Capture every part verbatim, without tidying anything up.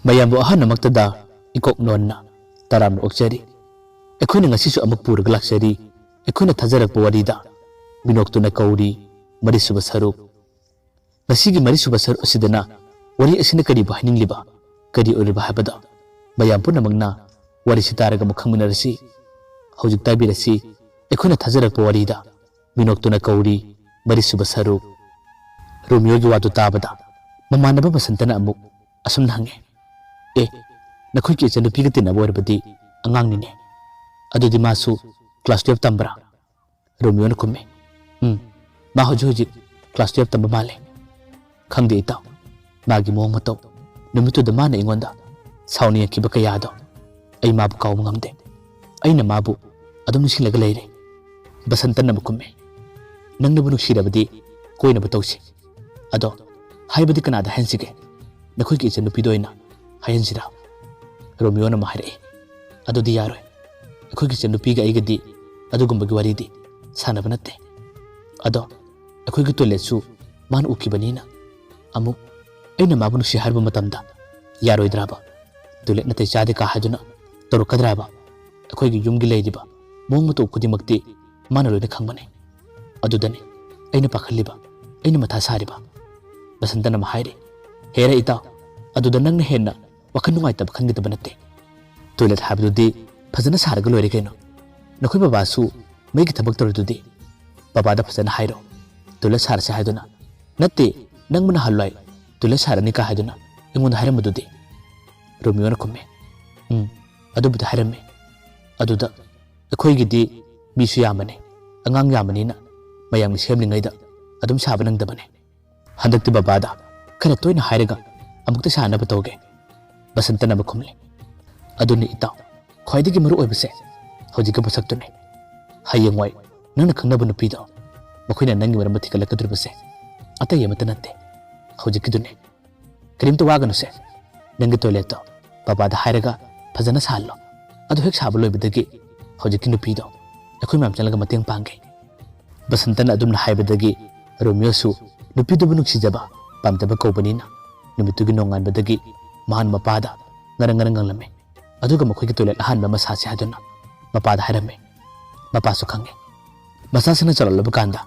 ꯃꯌꯥꯝꯕꯨ ꯑꯍꯥꯟꯕꯃꯛꯇꯗ ꯏꯀꯣꯛ ꯅꯣꯟꯅ ꯇꯔꯥꯝꯅ ꯑꯣꯛꯆꯔꯤ꯫ ꯑꯩꯈꯣꯏꯅ ꯉꯁꯤꯁꯨ ꯑꯃꯨꯛ ꯄꯨꯔꯒ ꯂꯥꯛꯆꯔꯤ꯫ ꯑꯩꯈꯣꯏꯅ ꯊꯥꯖꯔꯛꯄ ꯋꯥꯔꯤꯗ ꯃꯤꯅꯣꯛꯇꯨꯅ ꯀꯧꯔꯤ, ꯃꯔꯤꯁꯨꯕ ꯁꯔꯨꯛ꯫ ꯉꯁꯤꯒꯤ ꯃꯔꯤꯁꯨꯕ ꯁꯔꯨꯛ ꯑꯁꯤꯗꯅ ꯋꯥꯔꯤ ꯑꯁꯤꯅ ꯀꯔꯤꯕꯨ ꯍꯥꯏꯅꯤꯡꯂꯤꯕ, ꯀꯔꯤ ꯑꯣꯏꯔꯤꯕ ꯍꯥꯏꯕꯗꯣ ꯃꯌꯥꯝ ꯄꯨꯝꯅꯃꯛꯅ ꯋꯥꯔꯤꯁꯤ ꯇꯥꯔꯒ ꯑꯃꯨꯛ ꯈꯪꯃꯤꯟꯅꯔꯁꯤ꯫ ꯍꯧꯖꯤꯛ ꯇꯥꯕꯤꯔꯁꯤ ꯑꯩꯈꯣꯏꯅ ꯊꯥꯖꯔꯛꯄ ꯋꯥꯔꯤꯗ ꯃꯤꯅꯣꯛꯇꯨꯅ ꯀꯧꯔꯤ, ꯃꯔꯤꯁꯨꯕ ꯁꯔꯨꯛ꯫ ꯔꯣꯃꯤꯌꯣꯒꯤ ꯋꯥꯗꯨ ꯇꯥꯕꯗ ꯃꯃꯥꯟꯅꯕ ꯕꯁꯟꯇꯅ ꯑꯃꯨꯛ ꯑꯁꯨꯝꯅ ꯍꯪꯉꯤ, "ꯑꯦ, ꯅꯈꯣꯏꯒꯤ ꯏꯆꯟꯅꯨꯄꯤꯒ ꯇꯤꯟꯅꯕ ꯑꯣꯏꯔꯕꯗꯤ ꯑꯉꯥꯡꯅꯤꯅꯦ꯫ ꯑꯗꯨꯗꯤ ꯃꯥꯁꯨ class twelve ꯇꯝꯕ꯭ꯔꯥ?" ꯔꯣꯃꯤꯌꯣꯅ ꯈꯨꯝꯃꯤ, "ꯎꯝ, ꯃꯥ ꯍꯧꯖꯤꯛ ꯍꯧꯖꯤꯛ class twelve ꯇꯝꯕ ꯃꯥꯜꯂꯦ꯫ ꯈꯪꯗꯦ ꯏꯇꯥꯎ, ꯃꯥꯒꯤ ꯃꯑꯣꯡ ꯃꯇꯧ, ꯅꯨꯃꯤꯠꯇꯨꯗ ꯃꯥꯅ ꯑꯩꯉꯣꯟꯗ ꯁꯥꯎꯅꯤꯡꯉꯛꯈꯤꯕ ꯀꯌꯥꯗꯣ ꯑꯩ ꯃꯥꯕꯨ ꯀꯥꯎꯕ ꯉꯝꯗꯦ꯫ ꯑꯩꯅ ꯃꯥꯕꯨ ꯑꯗꯨꯝ ꯅꯤꯡꯁꯤꯡꯂꯒ ꯂꯩꯔꯦ꯫" ꯕꯁꯟꯇꯅ ꯑꯃꯨꯛ ꯈꯨꯝꯃꯤ, "ꯅꯪꯅꯕꯨ ꯅꯨꯡꯁꯤꯔꯕꯗꯤ ꯀꯣꯏꯅꯕ ꯇꯧꯁꯤ꯫ ꯑꯗꯣ ꯍꯥꯏꯕꯗꯤ ꯀꯅꯥꯗ ꯍꯥꯏꯍꯟꯁꯤꯒꯦ? ꯅꯈꯣꯏꯒꯤ ꯏꯆꯟꯅꯨꯄꯤꯗ ꯑꯣꯏꯅ ꯍꯥꯏꯍꯟꯁꯤꯔꯥ?" ꯔꯣꯃꯤꯌꯣꯅ ꯑꯃꯨꯛ ꯍꯥꯏꯔꯛꯏ, "ꯑꯗꯨꯗꯤ ꯌꯥꯔꯣꯏ꯫ ꯑꯩꯈꯣꯏꯒꯤ ꯏꯆꯟꯅꯨꯄꯤꯒ ꯑꯩꯒꯗꯤ ꯑꯗꯨꯒꯨꯝꯕꯒꯤ ꯋꯥꯔꯤꯗꯤ ꯁꯥꯟꯅꯕ ꯅꯠꯇꯦ꯫ ꯑꯗꯣ ꯑꯩꯈꯣꯏꯒꯤ toiletꯁꯨ ꯃꯥꯅ ꯎꯈꯤꯕꯅꯤꯅ ꯑꯃꯨꯛ ꯑꯩꯅ ꯃꯥꯕꯨ ꯅꯨꯡꯁꯤ ꯍꯥꯏꯔꯨꯕ ꯃꯇꯝꯗ ꯌꯥꯔꯣꯏꯗ꯭ꯔꯕ? Toilet ꯅꯥꯇꯩ ꯆꯥꯗꯦ ꯀꯥ ꯍꯥꯏꯗꯨꯅ ꯇꯧꯔꯛꯀꯗ꯭ꯔꯕ? ꯑꯩꯈꯣꯏꯒꯤ ꯌꯨꯝꯒꯤ ꯂꯩꯔꯤꯕ ꯃꯑꯣꯡ ꯃꯇꯧ ꯈꯨꯗꯤꯡꯃꯛꯇꯤ ꯃꯥꯅ ꯂꯣꯏꯅ ꯈꯪꯕꯅꯤ꯫ ꯑꯗꯨꯗꯅꯤ ꯑꯩꯅ ꯄꯥꯈꯠꯂꯤꯕ, ꯑꯩꯅ ꯃꯊꯥ ꯁꯥꯔꯤꯕ꯫" ꯕꯁꯟꯇꯅ ꯑꯃ ꯍꯥꯏꯔꯤ, "ꯍꯦꯔꯥ ꯏꯇꯥꯎ, ꯑꯗꯨꯗ ꯅꯪꯅ ꯍꯦꯟꯅ ꯋꯥꯈꯜ ꯅꯨꯡꯉꯥꯏꯇꯕ ꯈꯟꯒꯗꯕ ꯅꯠꯇꯦ꯫ Toilet ꯍꯥꯏꯕꯗꯨꯗꯤ ꯐꯖꯅ ꯁꯥꯔꯒ ꯂꯣꯏꯔꯦ ꯀꯩꯅꯣ꯫ ꯅꯈꯣꯏ ꯕꯕꯥꯁꯨ ꯃꯩꯒꯤ ꯊꯕꯛ ꯇꯧꯔꯤꯗꯨꯗꯤ꯫ ꯕꯕꯥꯗ ꯐꯖꯅ ꯍꯥꯏꯔꯣ, toilet ꯁꯥꯔꯁꯦ ꯍꯥꯏꯗꯨꯅ꯫ ꯅꯠꯇꯦ, ꯅꯪꯕꯨ ꯅꯍꯥꯟꯋꯥꯏ toilet ꯁꯥꯔꯅꯤ ꯀꯥ ꯍꯥꯏꯗꯨꯅ ꯑꯩꯉꯣꯟꯗ ꯍꯥꯏꯔꯝꯕꯗꯨꯗꯤ?" ꯔꯣꯃꯤꯌꯣꯅ ꯈꯨꯝꯃꯤ, "ꯎꯝ, ꯑꯗꯨꯕꯨꯗꯤ ꯍꯥꯏꯔꯝꯃꯤ꯫ ꯑꯗꯨꯗ ꯑꯩꯈꯣꯏꯒꯤꯗꯤ ꯃꯤꯁꯨ ꯌꯥꯝꯕꯅꯤ, ꯑꯉꯥꯡ ꯌꯥꯝꯕꯅꯤꯅ ꯃꯌꯥꯝꯒꯤ ꯁꯦꯝꯂꯤꯉꯩꯗ ꯑꯗꯨꯝ ꯁꯥꯕ ꯅꯪꯗꯕꯅꯤ꯫ ꯍꯟꯗꯛꯇꯤ ꯕꯕꯥꯗ ꯈꯔ ꯇꯣꯏꯅ ꯍꯥꯏꯔꯒ ꯑꯃꯨꯛꯇ ꯁꯥꯅꯕ ꯇꯧꯒꯦ꯫" ꯕꯁꯟꯇꯅ ꯑꯃ ꯈꯨꯝꯂꯦ, "ꯑꯗꯨꯅꯤ ꯏꯇꯥꯎ, ꯈ꯭ꯋꯥꯏꯗꯒꯤ ꯃꯔꯨ ꯑꯣꯏꯕꯁꯦ ꯍꯧꯖꯤꯛꯀꯤ ꯄꯣꯠꯁꯛꯇꯨꯅꯤ꯫ ꯍꯌꯦꯡꯋꯥꯏ ꯅꯪꯅ ꯈꯪꯅꯕ ꯅꯨꯄꯤꯗꯣ, ꯃꯈꯣꯏꯅ ꯅꯪꯒꯤ ꯃꯔꯝꯗ ꯊꯤꯒꯠꯂꯛꯀꯗꯧꯔꯤꯕꯁꯦ ꯑꯇꯩ ꯑꯃꯠꯇ ꯅꯠꯇꯦ, ꯍꯧꯖꯤꯛꯀꯤꯗꯨꯅꯤ꯫ ꯀꯔꯤꯝꯇ ꯋꯥꯒꯅꯨꯁꯦ, ꯅꯪꯒꯤ toiletꯇꯣ ꯕꯕꯥꯗ ꯍꯥꯏꯔꯒ ꯐꯖꯅ ꯁꯥꯍꯜꯂꯣ꯫ ꯑꯗꯨ ꯍꯦꯛ ꯁꯥꯕ ꯂꯣꯏꯕꯗꯒꯤ ꯍꯧꯖꯤꯛꯀꯤ ꯅꯨꯄꯤꯗꯣ ꯑꯩꯈꯣꯏ ꯃꯌꯥꯝ ꯆꯠꯂꯒ ꯃꯇꯦꯡ ꯄꯥꯡꯒꯦ꯫" ꯕꯁꯟꯇꯅ ꯑꯗꯨꯝꯅ ꯍꯥꯏꯕꯗꯒꯤ ꯔꯣꯃꯤꯌꯣꯁꯨ ꯅꯨꯄꯤꯗꯨꯕꯨ ꯅꯨꯡꯁꯤꯖꯕ, ꯄꯥꯝꯖꯕ ꯀꯧꯕꯅꯤꯅ ꯅꯨꯃꯤꯠꯇꯨꯒꯤ ꯅꯣꯡꯉꯥꯟꯕꯗꯒꯤ ꯃꯍꯥꯛꯅ ꯃꯄꯥꯗ ꯉꯔꯪ ꯉꯔꯪ ꯉꯪꯂꯝꯃꯤ꯫ ꯑꯗꯨꯒ ꯃꯈꯣꯏꯒꯤ ꯇꯣꯏꯂꯦꯠ ꯑꯍꯥꯟꯕ ꯑꯃ ꯁꯥꯁꯤ ꯍꯥꯏꯗꯨꯅ ꯃꯄꯥꯗ ꯍꯥꯏꯔꯝꯃꯤ꯫ ꯃꯄꯥꯁꯨ ꯈꯪꯉꯤ꯫ ꯃꯆꯥꯁꯤꯡꯅ ꯆꯥꯎꯔꯛꯂꯕ ꯀꯥꯟꯗ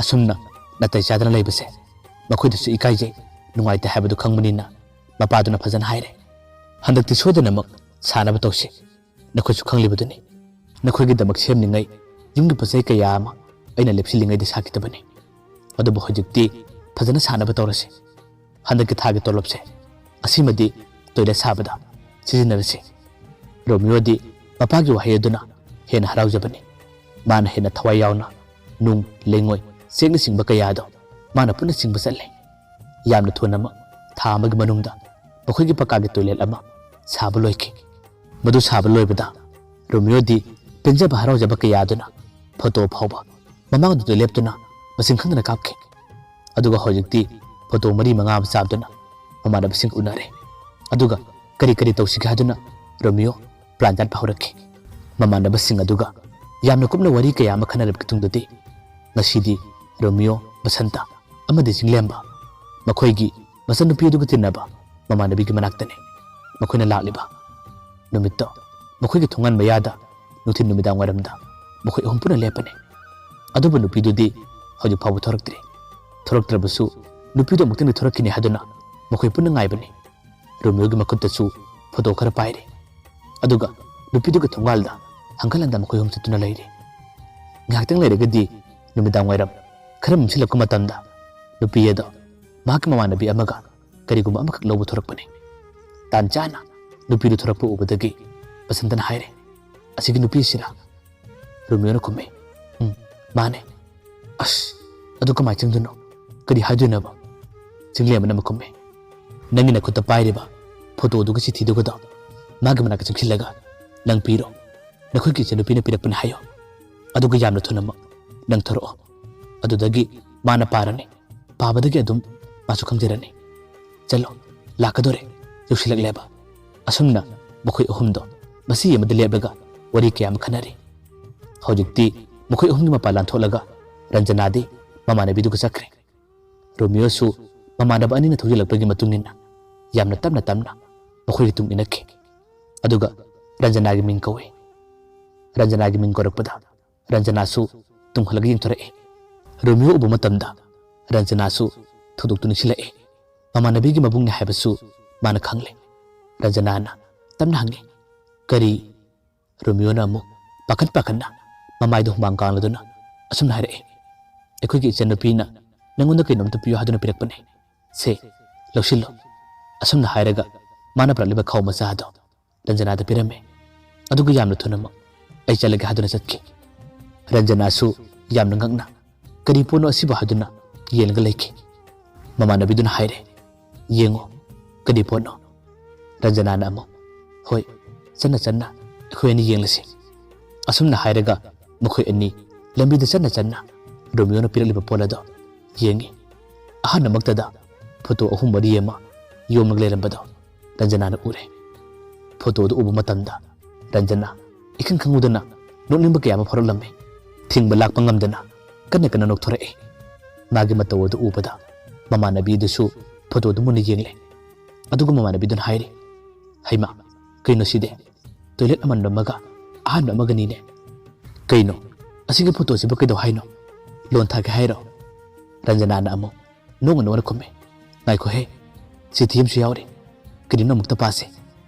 ꯑꯁꯨꯝꯅ ꯅꯥꯇꯩ ꯆꯥꯗꯅ ꯂꯩꯕꯁꯦ ꯃꯈꯣꯏꯗꯁꯨ ꯏꯀꯥꯏꯖꯩ, ꯅꯨꯡꯉꯥꯏꯇꯦ ꯍꯥꯏꯕꯗꯨ ꯈꯪꯕꯅꯤꯅ ꯃꯄꯥꯗꯨꯅ ꯐꯖꯅ ꯍꯥꯏꯔꯦ꯫ "ꯍꯟꯗꯛꯇꯤ ꯁꯣꯏꯗꯅꯃꯛ ꯁꯥꯅꯕ ꯇꯧꯁꯤ꯫ ꯅꯈꯣꯏꯁꯨ ꯈꯪꯂꯤꯕꯗꯨꯅꯤ꯫ ꯅꯈꯣꯏꯒꯤꯗꯃꯛ ꯁꯦꯝꯂꯤꯉꯩ ꯌꯨꯝꯒꯤ ꯄꯣꯠ ꯆꯩ ꯀꯌꯥ ꯑꯃ ꯑꯩꯅ ꯂꯦꯞꯁꯤꯜꯂꯤꯉꯩꯗ ꯁꯥꯈꯤꯗꯕꯅꯤ꯫ ꯑꯗꯨꯕꯨ ꯍꯧꯖꯤꯛꯇꯤ ꯐꯖꯅ ꯁꯥꯅꯕ ꯇꯧꯔꯁꯤ꯫ ꯍꯟꯗꯛꯀꯤ ꯊꯥꯒꯤ ꯇꯣꯂꯣꯞꯁꯦ ꯑꯁꯤꯃꯗꯤ ꯇꯣꯏꯂꯦꯠ ꯁꯥꯕꯗ ꯁꯤꯖꯤꯟꯅꯔꯁꯤ꯫" ꯔꯣꯃꯤꯌꯣꯗꯤ ꯃꯄꯥꯒꯤ ꯋꯥꯍꯩ ꯑꯗꯨꯅ ꯍꯦꯟꯅ ꯍꯔꯥꯎꯖꯕꯅꯤ꯫ ꯃꯥꯅ ꯍꯦꯟꯅ ꯊꯋꯥꯏ ꯌꯥꯎꯅ ꯅꯨꯡ, ꯂꯩꯉꯣꯏ, ꯆꯦꯛꯅꯆꯤꯡꯕ ꯀꯌꯥꯗꯣ ꯃꯥꯅ ꯄꯨꯟꯅ ꯆꯤꯡꯕ ꯆꯠꯂꯦ꯫ ꯌꯥꯝꯅ ꯊꯨꯅꯃꯛ, ꯊꯥ ꯑꯃꯒꯤ ꯃꯅꯨꯡꯗ ꯃꯈꯣꯏꯒꯤ ꯄꯀꯥꯒꯤ ꯇꯣꯏꯂꯦꯠ ꯑꯃ ꯁꯥꯕ ꯂꯣꯏꯈꯤ꯫ ꯃꯗꯨ ꯁꯥꯕ ꯂꯣꯏꯕꯗ ꯔꯣꯃꯤꯌꯣꯗꯤ ꯄꯦꯟꯖꯕ ꯍꯔꯥꯎꯖꯕ ꯀꯌꯥꯗꯨꯅ ꯐꯣꯇꯣ ꯐꯥꯎꯕ ꯃꯃꯥꯡꯗꯨꯗ ꯂꯦꯞꯇꯨꯅ ꯃꯁꯤꯡ ꯈꯪꯗꯅ ꯀꯥꯞꯈꯤ꯫ ꯑꯗꯨꯒ ꯍꯧꯖꯤꯛꯇꯤ ꯐꯣꯇꯣ ꯃꯔꯤ ꯃꯉꯥ ꯑꯃ ꯆꯥꯞꯇꯨꯅ ꯃꯃꯥꯟꯅꯕꯁꯤꯡ ꯎꯅꯔꯦ꯫ ꯑꯗꯨꯒ ꯀꯔꯤ ꯀꯔꯤ ꯇꯧꯁꯤꯒꯦ ꯍꯥꯏꯗꯨꯅ ꯔꯣꯃꯤꯌꯣ ꯄ꯭ꯂꯥꯟ ꯆꯠꯄ ꯍꯧꯔꯛꯈꯤ꯫ ꯃꯃꯥꯟꯅꯕꯁꯤꯡ ꯑꯗꯨꯒ ꯌꯥꯝꯅ ꯀꯨꯞꯅ ꯋꯥꯔꯤ ꯀꯌꯥ ꯑꯃ ꯈꯟꯅꯔꯕ ꯃꯇꯨꯡꯗꯗꯤ ꯉꯁꯤꯗꯤ ꯔꯣꯃꯤꯌꯣ, ꯕꯁꯟꯇ ꯑꯃꯗꯤ ꯆꯤꯡꯂꯦꯝꯕ ꯃꯈꯣꯏꯒꯤ ꯃꯆꯟꯅꯨꯄꯤ ꯑꯗꯨꯒ ꯇꯤꯟꯅꯕ ꯃꯃꯥꯟꯅꯕꯤꯒꯤ ꯃꯅꯥꯛꯇꯅꯤ ꯃꯈꯣꯏꯅ ꯂꯥꯛꯂꯤꯕ꯫ ꯅꯨꯃꯤꯠꯇꯣ ꯃꯈꯣꯏꯒꯤ ꯊꯣꯡꯒꯥꯟ ꯃꯌꯥꯗ ꯅꯨꯡꯊꯤꯜ ꯅꯨꯃꯤꯗꯥꯡ ꯋꯥꯏꯔꯝꯗ ꯃꯈꯣꯏ ꯑꯍꯨꯝ ꯄꯨꯟꯅ ꯂꯦꯞꯄꯅꯤ꯫ ꯑꯗꯨꯕꯨ ꯅꯨꯄꯤꯗꯨꯗꯤ ꯍꯧꯖꯤꯛ ꯐꯥꯎꯕ ꯊꯣꯔꯛꯇ꯭ꯔꯤ꯫ ꯊꯣꯔꯛꯇ꯭ꯔꯕꯁꯨ ꯅꯨꯄꯤꯗꯨ ꯑꯃꯨꯛꯇꯪꯗꯤ ꯊꯣꯔꯛꯈꯤꯅꯤ ꯍꯥꯏꯗꯨꯅ ꯃꯈꯣꯏ ꯄꯨꯟꯅ ꯉꯥꯏꯕꯅꯤ꯫ ꯔꯣꯃꯤꯌꯣꯒꯤ ꯃꯈꯨꯠꯇꯁꯨ ꯐꯣꯇꯣ ꯈꯔ ꯄꯥꯏꯔꯤ꯫ ꯑꯗꯨꯒ ꯅꯨꯄꯤꯗꯨꯒꯤ ꯊꯣꯡꯒꯥꯜꯗ ꯍꯪꯒꯠ ꯍꯟꯗ ꯃꯈꯣꯏ ꯑꯍꯨꯝ ꯆꯠꯇꯨꯅ ꯂꯩꯔꯤ꯫ ꯉꯥꯏꯍꯥꯛꯇꯪ ꯂꯩꯔꯒꯗꯤ ꯅꯨꯃꯤꯗꯥꯡ ꯋꯥꯏꯔꯝ ꯈꯔ ꯃꯝꯁꯤꯜꯂꯛꯄ ꯃꯇꯝꯗ ꯅꯨꯄꯤ ꯑꯗꯣ ꯃꯍꯥꯛꯀꯤ ꯃꯃꯥꯟꯅꯕꯤ ꯑꯃꯒ ꯀꯔꯤꯒꯨꯝꯕ ꯑꯃꯈꯛ ꯂꯧꯕ ꯊꯣꯔꯛꯄꯅꯤ꯫ ꯇꯥꯟ ꯆꯥꯅ ꯅꯨꯄꯤꯗꯨ ꯊꯣꯔꯛꯄ ꯎꯕꯗꯒꯤ ꯕꯁꯟꯇꯅ ꯍꯥꯏꯔꯦ, "ꯑꯁꯤꯒꯤ ꯅꯨꯄꯤꯁꯤꯔꯥ?" ꯔꯣꯃꯤꯌꯣꯅ ꯈꯨꯝꯃꯤ, "ꯎꯝ, ꯃꯥꯅꯦ꯫" "ꯑꯁ, ꯑꯗꯨ ꯀꯃꯥꯏꯅ ꯆꯪꯗꯣꯏꯅꯣ? ꯀꯔꯤ ꯍꯥꯏꯗꯣꯏꯅꯣꯕ?" ꯆꯤꯡꯂꯦꯝꯕꯅ ꯑꯃꯨꯛ ꯈꯨꯝꯃꯤ, "ꯅꯪꯒꯤ ꯅꯈꯨꯠꯇ ꯄꯥꯏꯔꯤꯕ ꯐꯣꯇꯣꯗꯨꯒ ꯆꯤꯊꯤꯗꯨꯒꯗꯣ ꯃꯥꯒꯤ ꯃꯅꯥꯛꯇ ꯆꯪꯁꯤꯜꯂꯒ ꯅꯪ ꯄꯤꯔꯣ꯫ ꯅꯈꯣꯏꯒꯤ ꯏꯆꯟꯅꯨꯄꯤꯅ ꯄꯤꯔꯛꯄꯅꯤ ꯍꯥꯏꯌꯣ꯫ ꯑꯗꯨꯒ ꯌꯥꯝꯅ ꯊꯨꯅꯃꯛ ꯅꯪ ꯊꯣꯔꯛꯑꯣ꯫ ꯑꯗꯨꯗꯒꯤ ꯃꯥꯅ ꯄꯥꯔꯅꯤ꯫ ꯄꯥꯕꯗꯒꯤ ꯑꯗꯨꯝ ꯃꯥꯁꯨ ꯈꯪꯖꯔꯅꯤ꯫ ꯆꯠꯂꯣ, ꯂꯥꯛꯀꯗꯣꯔꯦ, ꯌꯧꯁꯤꯜꯂꯛꯂꯦꯕ꯫" ꯑꯁꯨꯝꯅ ꯃꯈꯣꯏ ꯑꯍꯨꯝꯗꯣ ꯃꯁꯤ ꯑꯃꯗ ꯂꯦꯞꯂꯒ ꯋꯥꯔꯤ ꯀꯌꯥ ꯑꯃ ꯈꯟꯅꯔꯤ꯫ ꯍꯧꯖꯤꯛꯇꯤ ꯃꯈꯣꯏ ꯑꯍꯨꯝꯒꯤ ꯃꯄꯥ ꯂꯥꯟꯊꯣꯛꯂꯒ ꯔꯟꯖꯅꯥꯗꯤ ꯃꯃꯥꯟꯅꯕꯤꯗꯨꯒ ꯆꯠꯈ꯭ꯔꯦ꯫ ꯔꯣꯃꯤꯌꯣꯁꯨ ꯃꯃꯥꯟꯅꯕ ꯑꯅꯤꯅ ꯊꯧꯖꯤꯜꯂꯛꯄꯒꯤ ꯃꯇꯨꯡ ꯏꯟꯅ ꯌꯥꯝꯅ ꯇꯞꯅ ꯇꯞꯅ ꯃꯈꯣꯏꯒꯤ ꯇꯨꯡ ꯏꯟꯅꯈꯤ꯫ ꯑꯗꯨꯒ ꯔꯟꯖꯅꯥꯒꯤ ꯃꯤꯡ ꯀꯧꯏ꯫ ꯔꯟꯖꯅꯥꯒꯤ ꯃꯤꯡ ꯀꯧꯔꯛꯄꯗ ꯔꯟꯖꯅꯥꯁꯨ ꯇꯨꯡ ꯍꯜꯂꯒ ꯌꯦꯡꯊꯣꯔꯛꯏ꯫ ꯔꯣꯃꯤꯌꯣ ꯎꯕ ꯃꯇꯝꯗ ꯔꯟꯖꯅꯥꯁꯨ ꯊꯧꯗꯣꯛꯇꯨ ꯅꯤꯡꯁꯤꯡꯂꯛꯏ꯫ ꯃꯃꯥꯟꯅꯕꯤꯒꯤ ꯃꯕꯨꯡꯅꯤ ꯍꯥꯏꯕꯁꯨ ꯃꯥꯅ ꯈꯪꯂꯦ꯫ ꯔꯟꯖꯅꯥꯅ ꯇꯞꯅ ꯍꯪꯉꯤ, "ꯀꯔꯤ?" ꯔꯣꯃꯤꯌꯣꯅ ꯑꯃꯨꯛ ꯄꯥꯈꯠ ꯄꯥꯈꯠꯅ ꯃꯃꯥꯏꯗ ꯍꯨꯃꯥꯡ ꯀꯥꯡꯂꯗꯨꯅ ꯑꯁꯨꯝꯅ ꯍꯥꯏꯔꯛꯏ, "ꯑꯩꯈꯣꯏꯒꯤ ꯏꯆꯟꯅꯨꯄꯤꯅ ꯅꯪꯉꯣꯟꯗ ꯀꯩꯅꯣꯝꯇ ꯄꯤꯌꯨ ꯍꯥꯏꯗꯨꯅ ꯄꯤꯔꯛꯄꯅꯦ꯫ ꯁꯦ, ꯂꯧꯁꯤꯜꯂꯣ꯫" ꯑꯁꯨꯝꯅ ꯍꯥꯏꯔꯒ ꯃꯥꯅ ꯄꯨꯔꯛꯂꯤꯕ ꯈꯥꯎ ꯃꯆꯥ ꯑꯗꯣ ꯔꯟꯖꯅꯥꯗ ꯄꯤꯔꯝꯃꯦ꯫ ꯑꯗꯨꯒ ꯌꯥꯝꯅ ꯊꯨꯅꯃꯛ ꯑꯩ ꯆꯠꯂꯒꯦ ꯍꯥꯏꯗꯨꯅ ꯆꯠꯈꯤ꯫ ꯔꯟꯖꯅꯥꯁꯨ ꯌꯥꯝꯅ ꯉꯛꯅ, "ꯀꯔꯤ ꯄꯣꯠꯅꯣ ꯑꯁꯤꯕꯨ?" ꯍꯥꯏꯗꯨꯅ ꯌꯦꯡꯂꯒ ꯂꯩꯈꯤ꯫ ꯃꯃꯥꯟꯅꯕꯤꯗꯨꯅ ꯍꯥꯏꯔꯦ, "ꯌꯦꯡꯉꯣ, ꯀꯔꯤ ꯄꯣꯠꯅꯣ?" ꯔꯟꯖꯅꯥꯅ ꯑꯃꯨꯛ, "ꯍꯣꯏ, ꯆꯠꯅ ꯆꯠꯅ ꯑꯩꯈꯣꯏ ꯑꯅꯤ ꯌꯦꯡꯂꯁꯤ꯫" ꯑꯁꯨꯝꯅ ꯍꯥꯏꯔꯒ ꯃꯈꯣꯏ ꯑꯅꯤ ꯂꯝꯕꯤꯗ ꯆꯠꯅ ꯆꯠꯅ ꯔꯣꯃꯤꯌꯣꯅ ꯄꯤꯔꯛꯂꯤꯕ ꯄꯣꯠ ꯑꯗꯣ ꯌꯦꯡꯉꯤ꯫ ꯑꯍꯥꯟꯕꯃꯛꯇꯗ ꯐꯣꯇꯣ ꯑꯍꯨꯝ ꯃꯔꯤ ꯑꯃ ꯌꯣꯝꯂꯒ ꯂꯩꯔꯝꯕꯗꯣ ꯔꯟꯖꯅꯥꯅ ꯎꯔꯦ꯫ ꯐꯣꯇꯣꯗꯨ ꯎꯕ ꯃꯇꯝꯗ ꯔꯟꯖꯅꯥ ꯏꯈꯪ ꯈꯪꯍꯧꯗꯅ ꯅꯣꯛꯅꯤꯡꯕ ꯀꯌꯥ ꯑꯃ ꯐꯥꯎꯔꯛꯂꯝꯃꯤ꯫ ꯊꯤꯡꯕ ꯂꯥꯛꯄ ꯉꯝꯗꯅ ꯀꯟꯅ ꯀꯟꯅ ꯅꯣꯛꯊꯣꯔꯛꯏ꯫ ꯃꯥꯒꯤ ꯃꯇꯧ ꯑꯗꯨ ꯎꯕꯗ ꯃꯃꯥꯟꯅꯕꯤꯗꯨꯁꯨ ꯐꯣꯇꯣꯗꯨ ꯃꯨꯟꯅ ꯌꯦꯡꯂꯦ꯫ ꯑꯗꯨꯒ ꯃꯃꯥꯟꯅꯕꯤꯗꯨꯅ ꯍꯥꯏꯔꯤ, "ꯍꯩꯃꯥ, ꯀꯩꯅꯣ ꯁꯤꯗꯤ? ꯇꯣꯏꯂꯦꯠ ꯑꯃꯟꯕ ꯑꯃꯒ ꯑꯍꯥꯟꯕ ꯑꯃꯒꯅꯤꯅꯦ꯫ ꯀꯩꯅꯣ, ꯑꯁꯤꯒꯤ ꯐꯣꯇꯣꯁꯤꯕꯨ ꯀꯩꯗꯧ ꯍꯥꯏꯅꯣ? ꯂꯣꯟ ꯊꯥꯒꯦ ꯍꯥꯏꯔꯣ?" ꯔꯟꯖꯅꯥꯅ ꯑꯃꯨꯛ ꯅꯣꯡꯃ ꯅꯣꯡꯃꯅ ꯈꯨꯝꯃꯤ, "ꯉꯥꯏꯈꯣꯍꯦ, ꯆꯤꯊꯤ ꯑꯃꯁꯨ ꯌꯥꯎꯔꯤ꯫ ꯀꯔꯤꯅꯣ ꯑꯃꯨꯛꯇ ꯄꯥꯁꯦ꯫"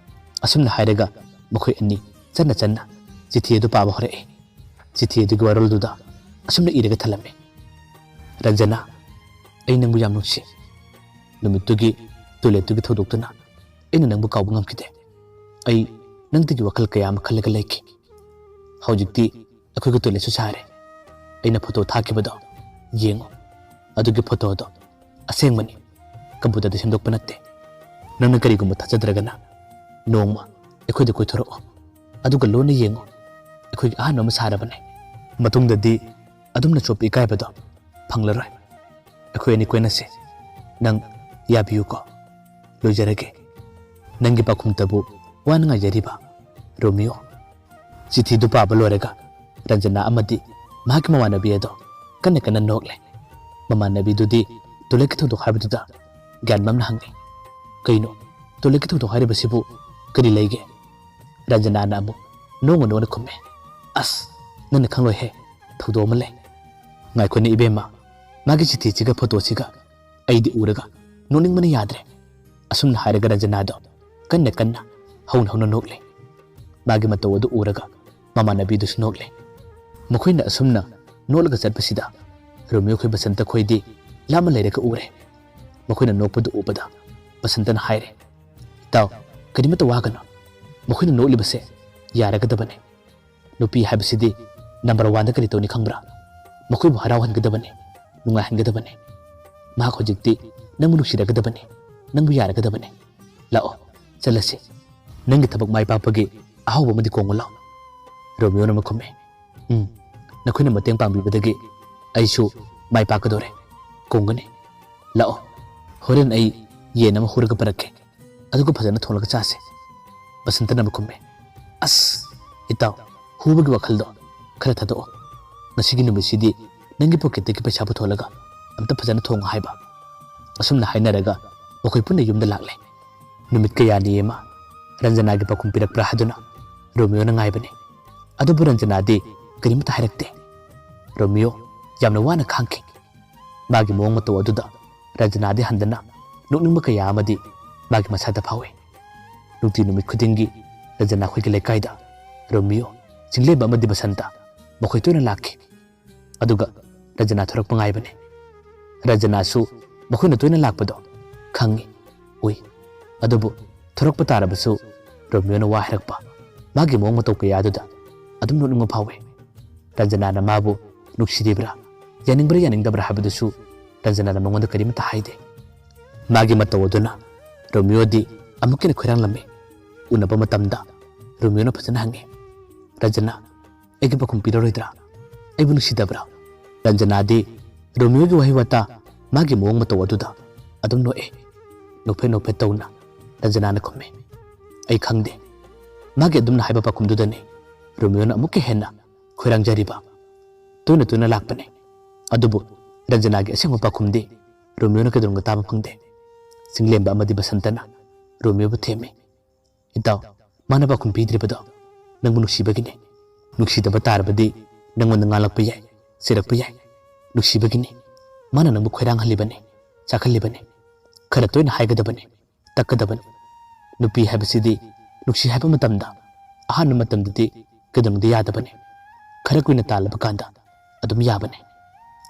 ꯑꯁꯨꯝꯅ ꯍꯥꯏꯔꯒ ꯃꯈꯣꯏ ꯑꯅꯤ ꯆꯠꯅ ꯆꯠꯅ ꯆꯤꯊꯤ ꯑꯗꯨ ꯄꯥꯕ ꯍꯧꯔꯛꯏ꯫ ꯆꯤꯊꯤ ꯑꯗꯨꯒꯤ ꯋꯥꯔꯣꯜꯗꯨꯗ ꯑꯁꯨꯝꯅ ꯏꯔꯒ ꯊꯜꯂꯝꯃꯤ, "ꯔꯟꯖꯅꯥ, ꯑꯩ ꯅꯪꯕꯨ ꯌꯥꯝ ꯅꯨꯡꯁꯤ꯫ ꯅꯨꯃꯤꯠꯇꯨꯒꯤ ꯇꯣꯏꯂꯦꯠꯇꯨꯒꯤ ꯊꯧꯗꯣꯛꯇꯨꯅ ꯑꯩꯅ ꯅꯪꯕꯨ ꯀꯥꯎꯕ ꯉꯝꯈꯤꯗꯦ꯫ ꯑꯩ ꯅꯪꯗꯒꯤ ꯋꯥꯈꯜ ꯀꯌꯥ ꯑꯃ ꯈꯜꯂꯒ ꯂꯩꯈꯤ꯫ ꯍꯧꯖꯤꯛꯇꯤ ꯑꯩꯈꯣꯏꯒꯤ ꯇꯣꯏꯂꯦꯠꯁꯨ ꯁꯥꯔꯦ꯫ ꯑꯩꯅ ꯐꯣꯇꯣ ꯊꯥꯈꯤꯕꯗꯣ ꯌꯦꯡꯉꯣ꯫ ꯑꯗꯨꯒꯤ ꯐꯣꯇꯣꯗꯣ ꯑꯁꯦꯡꯕꯅꯤ, ꯀꯝꯄ꯭ꯌꯨꯇꯔꯗ ꯁꯦꯝꯗꯣꯛꯄ ꯅꯠꯇꯦ꯫ ꯅꯪꯅ ꯀꯔꯤꯒꯨꯝꯕ ꯊꯥꯖꯗ꯭ꯔꯒꯅ ꯅꯣꯡꯃ ꯑꯩꯈꯣꯏꯗ ꯀꯣꯏꯊꯣꯔꯛꯑꯣ, ꯑꯗꯨꯒ ꯂꯣꯟꯅ ꯌꯦꯡꯉꯣ꯫ ꯑꯩꯈꯣꯏꯒꯤ ꯑꯍꯥꯟꯕ ꯑꯃ ꯁꯥꯔꯕꯅꯦ꯫ ꯃꯇꯨꯡꯗꯗꯤ ꯑꯗꯨꯝꯅ ꯆꯣꯞꯄ ꯏꯀꯥꯏꯕꯗꯣ ꯐꯪꯂꯔꯣꯏ꯫ ꯑꯩꯈꯣꯏ ꯑꯅꯤ ꯀꯣꯏꯅꯁꯦ꯫ ꯅꯪ ꯌꯥꯕꯤꯌꯨꯀꯣ? ꯂꯣꯏꯖꯔꯒꯦ꯫ ꯅꯪꯒꯤ ꯄꯥꯎꯈꯨꯝꯇꯕꯨ ꯋꯥꯅ ꯉꯥꯏꯖꯔꯤꯕ, ꯔꯣꯃꯤꯌꯣ꯫" ꯆꯤꯊꯤꯗꯨ ꯄꯥꯕ ꯂꯣꯏꯔꯒ ꯔꯟꯖꯅꯥ ꯑꯃꯗꯤ ꯃꯍꯥꯛꯀꯤ ꯃꯃꯥꯟꯅꯕꯤ ꯑꯗꯣ ꯀꯟꯅ ꯀꯟꯅ ꯅꯣꯛꯂꯦ꯫ ꯃꯃꯥꯟꯅꯕꯤꯗꯨꯗꯤ ꯇꯣꯏꯂꯦꯠꯀꯤ ꯊꯧꯗꯣꯛ ꯍꯥꯏꯕꯗꯨꯗ ꯒ꯭ꯌꯥꯟ ꯃꯝꯅ ꯍꯪꯉꯤ, "ꯀꯩꯅꯣ? ꯇꯣꯏꯂꯦꯠꯀꯤ ꯊꯧꯗꯣꯛ ꯍꯥꯏꯔꯤꯕꯁꯤꯕꯨ ꯀꯔꯤ ꯂꯩꯒꯦ? ꯔꯟꯖꯅꯥꯅ ꯑꯃꯨꯛ ꯅꯣꯡꯃ ꯅꯣꯡꯅ ꯈꯨꯝꯃꯦ, "ꯑꯁ, ꯅꯪꯅ ꯈꯪꯂꯣꯏꯍꯦ, ꯊꯧꯗꯣꯛ ꯑꯃ ꯂꯩ꯫ ꯉꯥꯏꯈꯣꯅꯦ ꯏꯕꯦꯝꯃ, ꯃꯥꯒꯤ ꯆꯤꯊꯤꯁꯤꯒ ꯐꯣꯇꯣꯁꯤꯒ ꯑꯩꯗꯤ ꯎꯔꯒ ꯅꯣꯛꯅꯤꯡꯕꯅ ꯌꯥꯗ꯭ꯔꯦ"꯫ ꯑꯁꯨꯝꯅ ꯍꯥꯏꯔꯒ ꯔꯟꯖꯅꯥꯗꯣ ꯀꯟꯅ ꯀꯟꯅ ꯍꯧꯅ ꯍꯧꯅ ꯅꯣꯛꯂꯦ꯫ ꯃꯥꯒꯤ ꯃꯇꯧ ꯑꯗꯨ ꯎꯔꯒ ꯃꯃꯥꯟꯅꯕꯤꯗꯨꯁꯨ ꯅꯣꯛꯂꯦ꯫ ꯃꯈꯣꯏꯅ ꯑꯁꯨꯝꯅ ꯅꯣꯛꯂꯒ ꯆꯠꯄꯁꯤꯗ ꯔꯣꯃꯤꯌꯣ ꯈꯣꯏ ꯕꯁꯟꯇ ꯈꯣꯏꯗꯤ ꯂꯥꯞꯅ ꯂꯩꯔꯒ ꯎꯔꯦ꯫ ꯃꯈꯣꯏꯅ ꯅꯣꯛꯄꯗꯨ ꯎꯕꯗ ꯕꯁꯟꯇꯅ ꯍꯥꯏꯔꯦ, "ꯏꯇꯥꯎ, ꯀꯔꯤꯃꯠꯇ ꯋꯥꯒꯅꯨ꯫ ꯃꯈꯣꯏꯅ ꯅꯣꯛꯂꯤꯕꯁꯦ ꯌꯥꯔꯒꯗꯕꯅꯤ꯫ ꯅꯨꯄꯤ ꯍꯥꯏꯕꯁꯤꯗꯤ ꯅꯝꯕꯔ ꯋꯥꯟꯗ ꯀꯔꯤ ꯇꯧꯅꯤ ꯈꯪꯕ꯭ꯔꯥ? ꯃꯈꯣꯏꯕꯨ ꯍꯔꯥꯎꯍꯟꯒꯗꯕꯅꯤ, ꯅꯨꯡꯉꯥꯏꯍꯟꯒꯗꯕꯅꯤ꯫ ꯃꯍꯥꯛ ꯍꯧꯖꯤꯛꯇꯤ ꯅꯪꯕꯨ ꯅꯨꯡꯁꯤꯔꯒꯗꯕꯅꯤ, ꯅꯪꯕꯨ ꯌꯥꯔꯒꯗꯕꯅꯤ꯫ ꯂꯥꯛꯑꯣ, ꯆꯠꯂꯁꯤ꯫ ꯅꯪꯒꯤ ꯊꯕꯛ ꯃꯥꯏ ꯄꯥꯛꯄꯒꯤ ꯑꯍꯥꯎꯕ ꯑꯃꯗꯤ ꯀꯣꯡꯉꯨ ꯂꯥꯎ"꯫ ꯔꯣꯃꯤꯌꯣꯅ ꯑꯃꯨꯛ ꯈꯨꯝꯃꯦ, "ꯎꯝ, ꯅꯈꯣꯏꯅ ꯃꯇꯦꯡ ꯄꯥꯡꯕꯤꯕꯗꯒꯤ ꯑꯩꯁꯨ ꯃꯥꯏ ꯄꯥꯛꯀꯗꯧꯔꯦ꯫ ꯀꯣꯡꯒꯅꯤ꯫ ꯂꯥꯛꯑꯣ, ꯍꯣꯔꯦꯟ ꯑꯩ ꯌꯦꯟ ꯑꯃ ꯍꯨꯔꯒ ꯄꯨꯔꯛꯀꯦ, ꯑꯗꯨꯒ ꯐꯖꯅ ꯊꯣꯡꯂꯒ ꯆꯥꯁꯦ"꯫ ꯕꯁꯟꯇꯅ ꯑꯃꯨꯛ ꯈꯨꯝꯃꯦ, "ꯑꯁ, ꯏꯇꯥꯎ, ꯍꯨꯕꯒꯤ ꯋꯥꯈꯜꯗꯣ ꯈꯔ ꯊꯥꯗꯣꯛꯑꯣ꯫ ꯉꯁꯤꯒꯤ ꯅꯨꯃꯤꯠꯁꯤꯗꯤ ꯅꯪꯒꯤ ꯄꯣꯀꯦꯠꯇꯒꯤ ꯄꯩꯁꯥ ꯄꯨꯊꯣꯛꯂꯒ ꯑꯝꯇ ꯐꯖꯅ ꯊꯣꯡꯉꯣ" ꯍꯥꯏꯕ꯫ ꯑꯁꯨꯝꯅ ꯍꯥꯏꯅꯔꯒ ꯃꯈꯣꯏ ꯄꯨꯟꯅ ꯌꯨꯝꯗ ꯂꯥꯛꯂꯦ꯫ ꯅꯨꯃꯤꯠ ꯀꯌꯥꯅꯤ ꯑꯃ ꯔꯟꯖꯅꯥꯒꯤ ꯄꯥꯎꯈꯨꯝ ꯄꯤꯔꯛꯄ꯭ꯔꯥ ꯍꯥꯏꯗꯨꯅ ꯔꯣꯃꯤꯌꯣꯅ ꯉꯥꯏꯕꯅꯤ꯫ ꯑꯗꯨꯕꯨ ꯔꯟꯖꯅꯥꯗꯤ ꯀꯔꯤꯃꯠꯇ ꯍꯥꯏꯔꯛꯇꯦ꯫ ꯔꯣꯃꯤꯌꯣ ꯌꯥꯝꯅ ꯋꯥꯅ ꯈꯥꯡꯈꯤ꯫ ꯃꯥꯒꯤ ꯃꯑꯣꯡ ꯃꯇꯧ ꯑꯗꯨꯗ ꯔꯟꯖꯅꯥꯗꯤ ꯍꯟꯗꯅ ꯅꯣꯛꯅꯤꯡꯕ ꯀꯌꯥ ꯑꯃꯗꯤ ꯃꯥꯒꯤ ꯃꯁꯥꯗ ꯐꯥꯎꯏ꯫ ꯅꯨꯡꯇꯤ ꯅꯨꯃꯤꯠ ꯈꯨꯗꯤꯡꯒꯤ ꯔꯟꯖꯅꯥ ꯑꯩꯈꯣꯏꯒꯤ ꯂꯩꯀꯥꯏꯗ ꯔꯣꯃꯤꯌꯣ, ꯆꯤꯡꯂꯦꯝꯕ ꯑꯃꯗꯤ ꯕꯁꯟꯇ ꯃꯈꯣꯏ ꯇꯣꯏꯅ ꯂꯥꯛꯈꯤ꯫ ꯑꯗꯨꯒ ꯔꯟꯖꯅꯥ ꯊꯣꯔꯛꯄ ꯉꯥꯏꯕꯅꯤ꯫ ꯔꯟꯖꯅꯥꯁꯨ ꯃꯈꯣꯏꯅ ꯇꯣꯏꯅ ꯂꯥꯛꯄꯗꯣ ꯈꯪꯏ, ꯎꯏ꯫ ꯑꯗꯨꯕꯨ ꯊꯣꯔꯛꯄ ꯇꯥꯔꯕꯁꯨ ꯔꯣꯃꯤꯌꯣꯅ ꯋꯥ ꯍꯥꯏꯔꯛꯄ, ꯃꯥꯒꯤ ꯃꯑꯣꯡ ꯃꯇꯧ ꯀꯌꯥ ꯑꯗꯨꯗ ꯑꯗꯨꯝ ꯅꯣꯛꯅꯤꯡꯕ ꯐꯥꯎꯏ꯫ ꯔꯟꯖꯅꯥꯅ ꯃꯥꯕꯨ ꯅꯨꯡꯁꯤꯔꯤꯕ꯭ꯔꯥ, ꯌꯥꯅꯤꯡꯕ꯭ꯔꯥ ꯌꯥꯅꯤꯡꯗꯕ꯭ꯔꯥ ꯍꯥꯏꯕꯗꯨꯁꯨ ꯔꯟꯖꯅꯥꯅ ꯃꯉꯣꯟꯗ ꯀꯔꯤꯃꯠꯇ ꯍꯥꯏꯗꯦ꯫ ꯃꯥꯒꯤ ꯃꯇꯧ ꯑꯗꯨꯅ ꯔꯣꯃꯤꯌꯣꯗꯤ ꯑꯃꯨꯛꯀ ꯍꯦꯟꯅ ꯈꯣꯏꯔꯥꯡꯂꯝꯃꯤ꯫ ꯎꯅꯕ ꯃꯇꯝꯗ ꯔꯣꯃꯤꯌꯣꯅ ꯐꯖꯅ ꯍꯪꯉꯤ, "ꯔꯟꯖꯅꯥ, ꯑꯩꯒꯤ ꯄꯥꯎꯈꯨꯝ ꯄꯤꯔꯔꯣꯏꯗ꯭ꯔꯥ? ꯑꯩꯕꯨ ꯅꯨꯡꯁꯤꯗꯕ꯭ꯔꯥ?" ꯔꯟꯖꯅꯥꯗꯤ ꯔꯣꯃꯤꯌꯣꯒꯤ ꯋꯥꯍꯩ ꯋꯥꯇꯥ, ꯃꯥꯒꯤ ꯃꯑꯣꯡ ꯃꯇꯧ ꯑꯗꯨꯗ ꯑꯗꯨꯝ ꯅꯣꯛꯑꯦ꯫ ꯅꯣꯛꯐꯦꯠ ꯅꯣꯛꯐꯦꯠ ꯇꯧꯅ ꯔꯟꯖꯅꯥꯅ ꯈꯨꯝꯃꯤ, "ꯑꯩ ꯈꯪꯗꯦ"꯫ ꯃꯥꯒꯤ ꯑꯗꯨꯝꯅ ꯍꯥꯏꯕ ꯄꯥꯎꯈꯨꯝꯗꯨꯗꯅꯤ ꯔꯣꯃꯤꯌꯣꯅ ꯑꯃꯨꯛꯀ ꯍꯦꯟꯅ ꯈꯣꯏꯔꯥꯡꯖꯔꯤꯕ꯫ ꯇꯣꯏꯅ ꯇꯣꯏꯅ ꯂꯥꯛꯄꯅꯤ꯫ ꯑꯗꯨꯕꯨ ꯔꯟꯖꯅꯥꯒꯤ ꯑꯁꯦꯡꯕ ꯄꯥꯎꯈꯨꯝꯗꯤ ꯔꯣꯃꯤꯌꯣꯅ ꯀꯩꯗꯧꯅꯨꯡꯗ ꯇꯥꯕ ꯐꯪꯗꯦ꯫ ꯆꯤꯡꯂꯦꯝꯕ ꯑꯃꯗꯤ ꯕꯁꯟꯇꯅ ꯔꯣꯃꯤꯌꯣꯕꯨ ꯊꯦꯝꯃꯤ꯫ "ꯏꯇꯥꯎ, ꯃꯥꯅ ꯄꯥꯎꯈꯨꯝ ꯄꯤꯗ꯭ꯔꯤꯕꯗꯣ ꯅꯪꯕꯨ ꯅꯨꯡꯁꯤꯕꯒꯤꯅꯦ꯫ ꯅꯨꯡꯁꯤꯗꯕ ꯇꯥꯔꯕꯗꯤ ꯅꯪꯉꯣꯟꯗ ꯉꯥꯡꯂꯛꯄ ꯌꯥꯏ, ꯆꯩꯔꯛꯄ ꯌꯥꯏ꯫ ꯅꯨꯡꯁꯤꯕꯒꯤꯅꯤ꯫ ꯃꯥꯅ ꯅꯪꯕꯨ ꯈꯣꯏꯔꯥꯡꯍꯜꯂꯤꯕꯅꯤ, ꯆꯥꯛꯍꯜꯂꯤꯕꯅꯤ꯫ ꯈꯔ ꯇꯣꯏꯅ ꯍꯥꯏꯒꯗꯕꯅꯤ, ꯇꯛꯀꯗꯕꯅꯤ꯫ ꯅꯨꯄꯤ ꯍꯥꯏꯕꯁꯤꯗꯤ ꯅꯨꯡꯁꯤ ꯍꯥꯏꯕ ꯃꯇꯝꯗ, ꯑꯍꯥꯟꯕ ꯃꯇꯝꯗꯗꯤ ꯀꯩꯗꯧꯅꯨꯡꯗ ꯌꯥꯗꯕꯅꯤ꯫ ꯈꯔ ꯀꯨꯏꯅ ꯇꯥꯜꯂꯕ ꯀꯥꯟꯗ ꯑꯗꯨꯝ ꯌꯥꯕꯅꯤ"꯫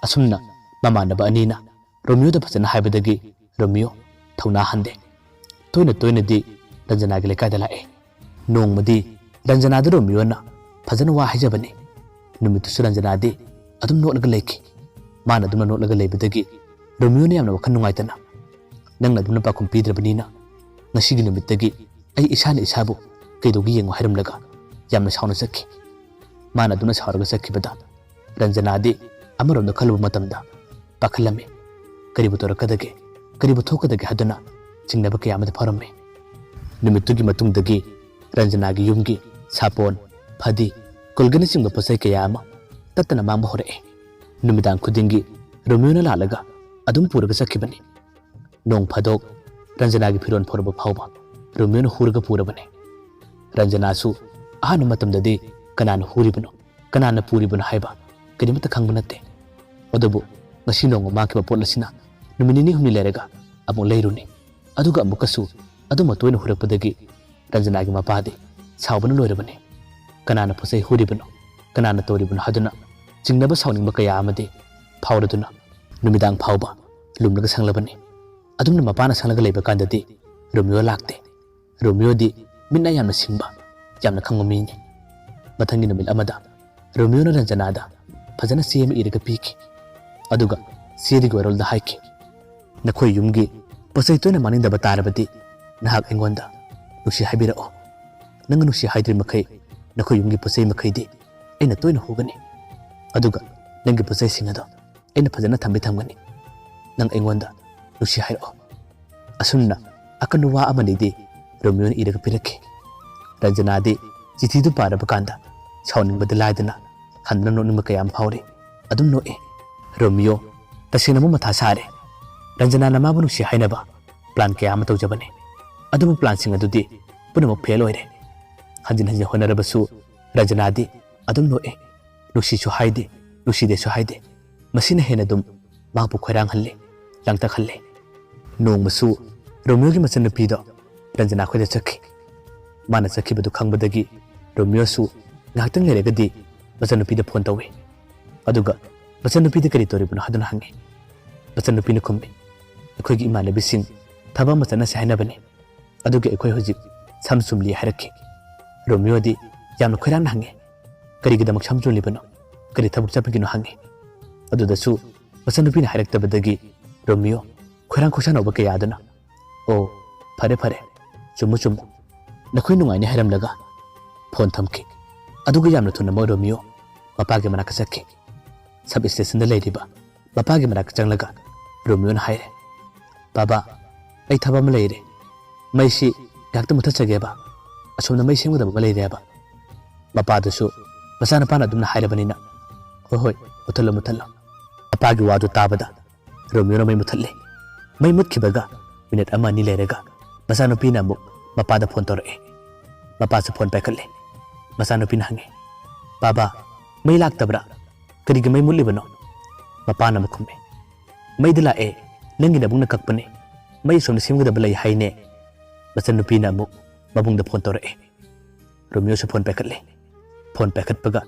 ꯑꯁꯨꯝꯅ ꯃꯃꯥꯟꯅꯕ ꯑꯅꯤꯅ ꯔꯣꯃꯤꯌꯣꯗ ꯐꯖꯅ ꯍꯥꯏꯕꯗꯒꯤ ꯔꯣꯃꯤꯌꯣ ꯊꯧꯅꯥ ꯍꯟꯗꯦ꯫ ꯇꯣꯏꯅ ꯇꯣꯏꯅꯗꯤ ꯔꯟꯖꯅꯥꯒꯤ ꯂꯩꯀꯥꯏꯗ ꯂꯥꯛꯑꯦ꯫ ꯅꯣꯡꯃꯗꯤ ꯔꯟꯖꯅꯥꯗ ꯔꯣꯃꯤꯌꯣꯅ ꯐꯖꯅ ꯋꯥ ꯍꯥꯏꯖꯕꯅꯤ꯫ ꯅꯨꯃꯤꯠꯇꯨꯁꯨ ꯔꯟꯖꯅꯥꯗꯤ ꯑꯗꯨꯝ ꯅꯣꯛꯂꯒ ꯂꯩꯈꯤ꯫ ꯃꯥꯅ ꯑꯗꯨꯝꯅ ꯅꯣꯛꯂꯒ ꯂꯩꯕꯗꯒꯤ ꯔꯣꯃꯤꯌꯣꯅ ꯌꯥꯝꯅ ꯋꯥꯈꯜ ꯅꯨꯡꯉꯥꯏꯇꯅ, "ꯅꯪꯅ ꯑꯗꯨꯝꯅ ꯄꯥꯎꯈꯨꯝ ꯄꯤꯗ꯭ꯔꯕꯅꯤꯅ ꯉꯁꯤꯒꯤ ꯅꯨꯃꯤꯠꯇꯒꯤ ꯑꯩ ꯏꯁꯥꯅ ꯏꯁꯥꯕꯨ ꯀꯩꯗꯧꯒꯦ ꯌꯦꯡꯉꯨ" ꯍꯥꯏꯔꯝꯂꯒ ꯌꯥꯝꯅ ꯁꯥꯎꯅ ꯆꯠꯈꯤ꯫ ꯃꯥꯅ ꯑꯗꯨꯝꯅ ꯁꯥꯎꯔꯒ ꯆꯠꯈꯤꯕꯗ ꯔꯟꯖꯅꯥꯗꯤ ꯑꯃꯔꯣꯝꯗ ꯈꯜꯂꯨꯕ ꯃꯇꯝꯗ ꯄꯥꯈꯠꯂꯝꯃꯤ꯫ ꯀꯔꯤꯕꯨ ꯇꯧꯔꯛꯀꯗꯒꯦ, ꯀꯔꯤꯕꯨ ꯊꯣꯛꯀꯗꯒꯦ ꯍꯥꯏꯗꯨꯅ ꯆꯤꯡꯅꯕ ꯀꯌꯥ ꯑꯃꯗꯤ ꯐꯥꯎꯔꯝꯃꯤ꯫ ꯅꯨꯃꯤꯠꯇꯨꯒꯤ ꯃꯇꯨꯡꯗꯒꯤ ꯔꯟꯖꯅꯥꯒꯤ ꯌꯨꯝꯒꯤ ꯁꯥꯄꯣꯟ, ꯐꯗꯤ, ꯀꯣꯜꯒꯦꯠꯅꯆꯤꯡꯕ ꯄꯣꯠ ꯆꯩ ꯀꯌꯥ ꯑꯃ ꯇꯠꯇꯅ ꯃꯥꯡꯕ ꯍꯧꯔꯛꯑꯦ꯫ ꯅꯨꯃꯤꯗꯥꯡ ꯈꯨꯗꯤꯡꯒꯤ ꯔꯣꯃꯤꯌꯣꯅ ꯂꯥꯛꯂꯒ ꯑꯗꯨꯝ ꯄꯨꯔꯒ ꯆꯠꯈꯤꯕꯅꯤ꯫ ꯅꯣꯡ ꯐꯥꯗꯣꯛ ꯔꯟꯖꯅꯥꯒꯤ ꯐꯤꯔꯣꯜ ꯐꯧꯔꯕ ꯐꯥꯎꯕ ꯔꯣꯃꯤꯌꯣꯅ ꯍꯨꯔꯒ ꯄꯨꯔꯕꯅꯤ꯫ ꯔꯟꯖꯅꯥꯁꯨ ꯑꯍꯥꯟꯕ ꯃꯇꯝꯗꯗꯤ ꯀꯅꯥꯅ ꯍꯨꯔꯤꯕꯅꯣ, ꯀꯅꯥꯅ ꯄꯨꯔꯤꯕꯅꯣ ꯍꯥꯏꯕ ꯀꯔꯤꯃꯠꯇ ꯈꯪꯕ ꯅꯠꯇꯦ꯫ ꯑꯗꯨꯕꯨ ꯉꯁꯤ ꯅꯣꯡꯃ ꯃꯥꯡꯈꯤꯕ ꯄꯣꯠ ꯑꯁꯤꯅ ꯅꯨꯃꯤꯠ ꯅꯤꯅꯤ ꯍꯨꯝꯅꯤ ꯂꯩꯔꯒ ꯑꯃꯨꯛ ꯂꯩꯔꯨꯅꯤ꯫ ꯑꯗꯨꯒ ꯑꯃꯨꯛꯀꯁꯨ ꯑꯗꯨꯝ ꯇꯣꯏꯅ ꯍꯨꯔꯛꯄꯗꯒꯤ ꯔꯟꯖꯅꯥꯒꯤ ꯃꯄꯥꯗꯤ ꯁꯥꯎꯕꯅ ꯂꯣꯏꯔꯕꯅꯤ꯫ ꯀꯅꯥꯅ ꯄꯣꯠ ꯆꯩ ꯍꯨꯔꯤꯕꯅꯣ, ꯀꯅꯥꯅ ꯇꯧꯔꯤꯕꯅꯣ ꯍꯥꯏꯗꯨꯅ ꯆꯤꯡꯅꯕ ꯁꯥꯎꯅꯤꯡꯕ ꯀꯌꯥ ꯑꯃꯗꯤ ꯐꯥꯎꯔꯗꯨꯅ ꯅꯨꯃꯤꯗꯥꯡ ꯐꯥꯎꯕ ꯂꯨꯝꯂꯒ ꯁꯪꯂꯕꯅꯤ꯫ ꯑꯗꯨꯝꯅ ꯃꯄꯥꯅ ꯁꯪꯂꯒ ꯂꯩꯕ ꯀꯥꯟꯗꯗꯤ ꯔꯣꯃꯤꯌꯣ ꯂꯥꯛꯇꯦ꯫ ꯔꯣꯃꯤꯌꯣꯗꯤ ꯃꯤꯠꯅ ꯌꯥꯝꯅ ꯁꯤꯡꯕ, ꯌꯥꯝꯅ ꯈꯪꯕ ꯃꯤꯅꯤ꯫ ꯃꯊꯪꯒꯤ ꯅꯨꯃꯤꯠ ꯑꯃꯗ ꯔꯣꯃꯤꯌꯣꯅ ꯔꯟꯖꯅꯥꯗ ꯐꯖꯅ ꯆꯦ ꯑꯃ ꯏꯔꯒ ꯄꯤꯈꯤ꯫ ꯑꯗꯨꯒ ꯆꯦꯗꯨꯒꯤ ꯋꯥꯔꯣꯜꯗ ꯍꯥꯏꯈꯤ, "ꯅꯈꯣꯏ ꯌꯨꯝꯒꯤ ꯄꯣꯠ ꯆꯩ ꯇꯣꯏꯅ ꯃꯥꯡꯅꯤꯡꯗꯕ ꯇꯥꯔꯕꯗꯤ ꯅꯍꯥꯛ ꯑꯩꯉꯣꯟꯗ ꯅꯨꯡꯁꯤ ꯍꯥꯏꯕꯤꯔꯛꯑꯣ꯫ ꯅꯪꯅ ꯅꯨꯡꯁꯤ ꯍꯥꯏꯗ꯭ꯔꯤ ꯃꯈꯩ ꯅꯈꯣꯏ ꯌꯨꯝꯒꯤ ꯄꯣꯠ ꯆꯩ ꯃꯈꯩꯗꯤ ꯑꯩꯅ ꯇꯣꯏꯅ ꯍꯨꯒꯅꯤ꯫ ꯑꯗꯨꯒ ꯅꯪꯒꯤ ꯄꯣꯠ ꯆꯩꯁꯤꯡ ꯑꯗꯣ ꯑꯩꯅ ꯐꯖꯅ ꯊꯝꯕꯤ ꯊꯝꯒꯅꯤ꯫ ꯅꯪ ꯑꯩꯉꯣꯟꯗ ꯅꯨꯡꯁꯤ ꯍꯥꯏꯔꯛꯑꯣ"꯫ ꯑꯁꯨꯝꯅ ꯑꯀꯟꯕ ꯋꯥ ꯑꯃꯅꯤꯗꯤ ꯔꯣꯃꯤꯌꯣꯅ ꯏꯔꯒ ꯄꯤꯔꯛꯈꯤ꯫ ꯔꯟꯖꯅꯥꯗꯤ ꯆꯤꯊꯤꯗꯨ ꯄꯥꯔꯕ ꯀꯥꯟꯗ ꯁꯥꯎꯅꯤꯡꯕꯗ ꯂꯥꯏꯗꯅ ꯍꯟꯗꯨꯅ ꯅꯣꯛꯅꯤꯡꯕ ꯀꯌꯥ ꯑꯃ ꯐꯥꯎꯔꯤ꯫ ꯑꯗꯨꯝ ꯅꯣꯛꯏ꯫ ꯔꯣꯃꯤꯌꯣ ꯇꯁꯦꯡꯅ ꯑꯃꯨꯛ ꯃꯊꯥ ꯁꯥꯔꯦ꯫ ꯔꯟꯖꯅꯥꯅ ꯃꯥꯕꯨ ꯅꯨꯡꯁꯤ ꯍꯥꯏꯅꯕ ꯄ꯭ꯂꯥꯟ ꯀꯌꯥ ꯑꯃ ꯇꯧꯖꯕꯅꯤ꯫ ꯑꯗꯨꯕꯨ ꯄ꯭ꯂꯥꯟꯁꯤꯡ ꯑꯗꯨꯗꯤ ꯄꯨꯝꯅꯃꯛ ꯐꯦꯜ ꯑꯣꯏꯔꯦ꯫ ꯍꯟꯖꯤꯟ ꯍꯟꯖꯤꯟ ꯍꯣꯠꯅꯔꯕꯁꯨ ꯔꯟꯖꯅꯥꯗꯤ ꯑꯗꯨꯝ ꯅꯣꯛꯑꯦ꯫ ꯅꯨꯡꯁꯤꯁꯨ ꯍꯥꯏꯗꯦ, ꯅꯨꯡꯁꯤꯗꯦꯁꯨ ꯍꯥꯏꯗꯦ꯫ ꯃꯁꯤꯅ ꯍꯦꯟꯅ ꯑꯗꯨꯝ ꯃꯍꯥꯛꯄꯨ ꯈꯣꯏꯔꯥꯡꯍꯜꯂꯦ, ꯂꯥꯡꯇꯛꯍꯜꯂꯦ꯫ ꯅꯣꯡꯃꯁꯨ ꯔꯣꯃꯤꯌꯣꯒꯤ ꯃꯆꯟꯅꯨꯄꯤꯗꯣ ꯔꯟꯖꯅꯥ ꯈꯣꯏꯗ ꯆꯠꯈꯤ꯫ ꯃꯥꯅ ꯆꯠꯈꯤꯕꯗꯨ ꯈꯪꯕꯗꯒꯤ ꯔꯣꯃꯤꯌꯣꯁꯨ ꯉꯥꯏꯍꯥꯛꯇꯪ ꯂꯩꯔꯒꯗꯤ ꯃꯆꯟꯅꯨꯄꯤꯗ ꯐꯣꯟ ꯇꯧꯏ꯫ ꯑꯗꯨꯒ ꯃꯆꯟꯅꯨꯄꯤꯗ ꯀꯔꯤ ꯇꯧꯔꯤꯕꯅꯣ ꯍꯥꯏꯗꯨꯅ ꯍꯪꯉꯤ꯫ ꯃꯆꯟꯅꯨꯄꯤꯅ ꯈꯨꯝꯃꯤ, "ꯑꯩꯈꯣꯏꯒꯤ ꯏꯃꯥꯟꯅꯕꯤꯁꯤꯡ ꯊꯕꯛ ꯑꯃ ꯆꯠꯅꯁꯦ ꯍꯥꯏꯅꯕꯅꯤ꯫ ꯑꯗꯨꯒꯤ ꯑꯩꯈꯣꯏ ꯍꯧꯖꯤꯛ ꯁꯝ ꯆꯨꯝꯂꯤ ꯍꯥꯏꯔꯛꯈꯤ꯫" ꯔꯣꯃꯤꯌꯣꯗꯤ ꯌꯥꯝꯅ ꯈꯣꯏꯔꯥꯡꯅ ꯍꯪꯉꯤ, "ꯀꯔꯤꯒꯤꯗꯃꯛ ꯁꯝ ꯆꯨꯝꯂꯤꯕꯅꯣ? ꯀꯔꯤ ꯊꯕꯛ ꯆꯠꯄꯒꯤꯅꯣ?" ꯍꯪꯉꯤ꯫ ꯑꯗꯨꯗꯁꯨ ꯃꯆꯟꯅꯨꯄꯤꯅ ꯍꯥꯏꯔꯛꯇꯕꯗꯒꯤ ꯔꯣꯃꯤꯌꯣ ꯈꯣꯏꯔꯥꯡ ꯈꯣꯏꯁꯥꯎꯅꯕ ꯀꯌꯥ ꯑꯗꯨꯅ, "ꯑꯣ, ꯐꯔꯦ ꯐꯔꯦ, ꯆꯨꯝꯃꯨ ꯆꯨꯝꯃꯨ, ꯅꯈꯣꯏ ꯅꯨꯡꯉꯥꯏꯅꯤ" ꯍꯥꯏꯔꯝꯂꯒ ꯐꯣꯟ ꯊꯝꯈꯤ꯫ ꯑꯗꯨꯒ ꯌꯥꯝꯅ ꯊꯨꯅꯃꯛ ꯔꯣꯃꯤꯌꯣ ꯃꯄꯥꯒꯤ ꯃꯅꯥꯛꯇ ꯆꯠꯈꯤ꯫ ꯁꯕ ꯁ꯭ꯇꯦꯁꯟꯗ ꯂꯩꯔꯤꯕ ꯃꯄꯥꯒꯤ ꯃꯅꯥꯛꯇ ꯆꯪꯂꯒ ꯔꯣꯃꯤꯌꯣꯅ ꯍꯥꯏꯔꯦ, "ꯕꯥꯕꯥ, ꯑꯩ ꯊꯕꯛ ꯑꯃ ꯂꯩꯔꯦ꯫ ꯃꯩꯁꯤ ꯉꯥꯏꯍꯥꯛꯇ ꯃꯨꯊꯠꯆꯒꯦꯕ꯫ ꯑꯁꯣꯝꯗ ꯃꯩ ꯁꯦꯝꯒꯗꯕ ꯑꯃ ꯂꯩꯔꯦꯕ꯫" ꯃꯄꯥꯗꯨꯁꯨ ꯃꯆꯥꯅꯨꯄꯥꯅ ꯑꯗꯨꯝꯅ ꯍꯥꯏꯔꯕꯅꯤꯅ, "ꯍꯣꯏ ꯍꯣꯏ, ꯃꯨꯊꯠꯂꯣ ꯃꯨꯊꯠꯂꯣ꯫" ꯃꯄꯥꯒꯤ ꯋꯥꯗꯨ ꯇꯥꯕꯗ ꯔꯣꯃꯤꯌꯣꯅ ꯃꯩ ꯃꯨꯊꯠꯂꯦ꯫ ꯃꯩ ꯃꯨꯠꯈꯤꯕꯒ ꯃꯤꯅꯤꯠ ꯑꯃ ꯑꯅꯤ ꯂꯩꯔꯒ ꯃꯆꯥꯅꯨꯄꯤꯅ ꯑꯃꯨꯛ ꯃꯄꯥꯗ ꯐꯣꯟ ꯇꯧꯔꯛꯑꯦ꯫ ꯃꯄꯥꯁꯨ ꯐꯣꯟ ꯄꯥꯏꯈꯠꯂꯦ꯫ ꯃꯆꯥꯅꯨꯄꯤꯅ ꯍꯪꯉꯦ, "ꯕꯥꯕꯥ, ꯃꯩ ꯂꯥꯛꯇꯕ꯭ꯔꯥ? ꯀꯔꯤꯒꯤ ꯃꯩ ꯃꯨꯠꯂꯤꯕꯅꯣ?" ꯃꯄꯥꯅ ꯑꯃꯨꯛ ꯈꯨꯝꯃꯦ, "ꯃꯩꯗꯤ ꯂꯥꯛꯑꯦ, ꯅꯪꯒꯤ ꯅꯕꯨꯡꯅ ꯀꯛꯄꯅꯦ꯫ ꯃꯩ ꯁꯣꯝꯗ ꯁꯦꯝꯒꯗꯕ ꯂꯩ ꯍꯥꯏꯅꯦ꯫" ꯃꯆꯟꯅꯨꯄꯤꯅ ꯑꯃꯨꯛ ꯃꯕꯨꯡꯗ ꯐꯣꯟ ꯇꯧꯔꯛꯑꯦ꯫ ꯔꯣꯃꯤꯌꯣꯁꯨ ꯐꯣꯟ ꯄꯥꯏꯈꯠꯂꯦ꯫ ꯐꯣꯟ ꯄꯥꯏꯈꯠꯄꯒ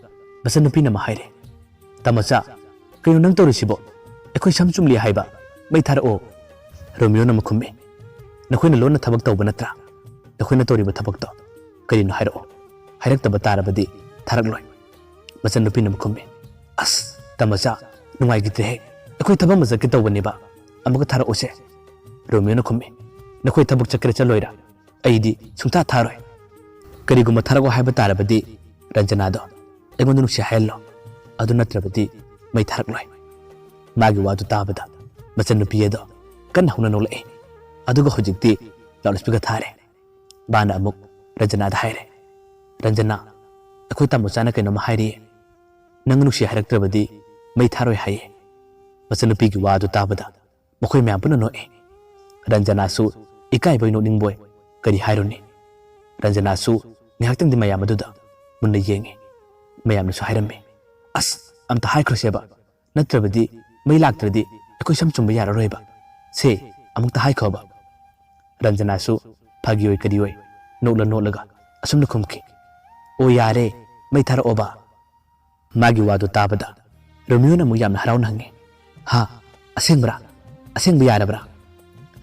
ꯃꯆꯟꯅꯨꯄꯤꯅ ꯑꯃ ꯍꯥꯏꯔꯦ, "ꯇꯥꯃꯣꯆꯥ, ꯀꯩꯅꯣ ꯅꯪ ꯇꯧꯔꯤꯁꯤꯕꯣ? ꯑꯩꯈꯣꯏ ꯁꯝ ꯆꯨꯝꯂꯤ ꯍꯥꯏꯕ, ꯃꯩ ꯊꯥꯔꯛꯑꯣ꯫" ꯔꯣꯃꯤꯌꯣꯅ ꯑꯃꯨꯛ ꯈꯨꯝꯃꯦ, "ꯅꯈꯣꯏꯅ ꯂꯣꯟꯅ ꯊꯕꯛ ꯇꯧꯕ ꯅꯠꯇ꯭ꯔꯥ? ꯅꯈꯣꯏꯅ ꯇꯧꯔꯤꯕ ꯊꯕꯛꯇꯣ ꯀꯔꯤꯅꯣ ꯍꯥꯏꯔꯛꯑꯣ꯫ ꯍꯥꯏꯔꯛꯇꯕ ꯇꯥꯔꯕꯗꯤ ꯊꯥꯔꯛꯂꯣꯏ꯫" ꯃꯆꯟꯅꯨꯄꯤꯅ ꯑꯃꯨꯛ ꯈꯨꯝꯃꯦ, "ꯑꯁ, ꯇꯥꯃꯣꯆꯥ, ꯅꯨꯡꯉꯥꯏꯈꯤꯗ꯭ꯔꯦꯍꯦ꯫ ꯑꯩꯈꯣꯏ ꯊꯕꯛ ꯑꯃ ꯆꯠꯀꯦ ꯇꯧꯕꯅꯦꯕ꯫ ꯑꯃꯨꯛꯀ ꯊꯥꯔꯛꯑꯣꯁꯦ꯫" ꯔꯣꯃꯤꯌꯣꯅ ꯈꯨꯝꯃꯦ, "ꯅꯈꯣꯏ ꯊꯕꯛ ꯆꯠꯀꯦꯔꯥ ꯆꯠꯂꯣꯏꯔꯥ? ꯑꯩꯗꯤ ꯁꯨꯡꯊꯥ ꯊꯥꯔꯣꯏ꯫ ꯀꯔꯤꯒꯨꯝꯕ ꯊꯥꯔꯛꯑꯣ ꯍꯥꯏꯕ ꯇꯥꯔꯕꯗꯤ ꯔꯟꯖꯅꯥꯗꯣ ꯑꯩꯉꯣꯟꯗ ꯅꯨꯡꯁꯤ ꯍꯥꯏꯍꯜꯂꯣ꯫ ꯑꯗꯨ ꯅꯠꯇ꯭ꯔꯕꯗꯤ ꯃꯩ ꯊꯥꯔꯛꯂꯣꯏ꯫" ꯃꯥꯒꯤ ꯋꯥꯗꯨ ꯇꯥꯕꯗ ꯃꯆꯟꯅꯨꯄꯤ ꯑꯗꯣ ꯀꯟꯅ ꯍꯧꯅ ꯅꯣꯛꯂꯛꯑꯦ꯫ ꯑꯗꯨꯒ ꯍꯧꯖꯤꯛꯇꯤ ꯂꯥꯎꯗ ꯁ꯭ꯄꯤꯀꯔ ꯊꯥꯔꯦ꯫ ꯃꯥꯅ ꯑꯃꯨꯛ ꯔꯟꯖꯅꯥꯗ ꯍꯥꯏꯔꯦ, "ꯔꯟꯖꯅꯥ, ꯑꯩꯈꯣꯏ ꯇꯥꯃꯣꯆꯥꯅ ꯀꯩꯅꯣꯝꯃ ꯍꯥꯏꯔꯤ꯫ ꯅꯪ ꯅꯨꯡꯁꯤ ꯍꯥꯏꯔꯛꯇ꯭ꯔꯕꯗꯤ ꯃꯩ ꯊꯥꯔꯣꯏ ꯍꯥꯏꯌꯦ꯫" ꯃꯆꯟꯅꯨꯄꯤꯒꯤ ꯋꯥꯗꯨ ꯇꯥꯕꯗ ꯃꯈꯣꯏ ꯃꯌꯥꯝ ꯄꯨꯟꯅ ꯅꯣꯛꯑꯦ꯫ ꯔꯟꯖꯅꯥꯁꯨ ꯏꯀꯥꯏꯕꯣꯏ ꯅꯣꯛꯅꯤꯡꯕꯣꯏ ꯀꯔꯤ ꯍꯥꯏꯔꯨꯅꯤ? ꯔꯟꯖꯅꯥꯁꯨ ꯉꯥꯏꯍꯥꯛꯇꯪꯗꯤ ꯃꯌꯥꯝ ꯑꯗꯨꯗ ꯃꯨꯟꯅ ꯌꯦꯡꯉꯤ꯫ ꯃꯌꯥꯝꯅꯁꯨ ꯍꯥꯏꯔꯝꯃꯤ, "ꯑꯁ, ꯑꯝꯇ ꯍꯥꯏꯈ꯭ꯔꯣꯁꯦꯕ, ꯅꯠꯇ꯭ꯔꯕꯗꯤ ꯃꯩ ꯂꯥꯛꯇ꯭ꯔꯗꯤ ꯑꯩꯈꯣꯏ ꯁꯝ ꯆꯨꯝꯕ ꯌꯥꯔꯔꯣꯏꯕ꯫ ꯁꯦ, ꯑꯃꯨꯛꯇ ꯍꯥꯏꯈꯣꯕ꯫" ꯔꯟꯖꯅꯥꯁꯨ ꯐꯥꯒꯤ ꯑꯣꯏ ꯀꯔꯤ ꯑꯣꯏ ꯅꯣꯛꯂ ꯅꯣꯛꯂꯒ ꯑꯁꯨꯝꯅ ꯈꯨꯝꯈꯤ, "ꯑꯣ ꯌꯥꯔꯦ, ꯃꯩ ꯊꯥꯔꯛꯑꯣꯕ꯫" ꯃꯥꯒꯤ ꯋꯥꯗꯨ ꯇꯥꯕꯗ ꯔꯣꯃꯤꯌꯣꯅ ꯑꯃꯨꯛ ꯌꯥꯝꯅ ꯍꯔꯥꯎꯅ ꯍꯪꯉꯤ, "ꯍꯥ? ꯑꯁꯦꯡꯕ꯭ꯔꯥ? ꯑꯁꯦꯡꯕ ꯌꯥꯔꯕ꯭ꯔꯥ?"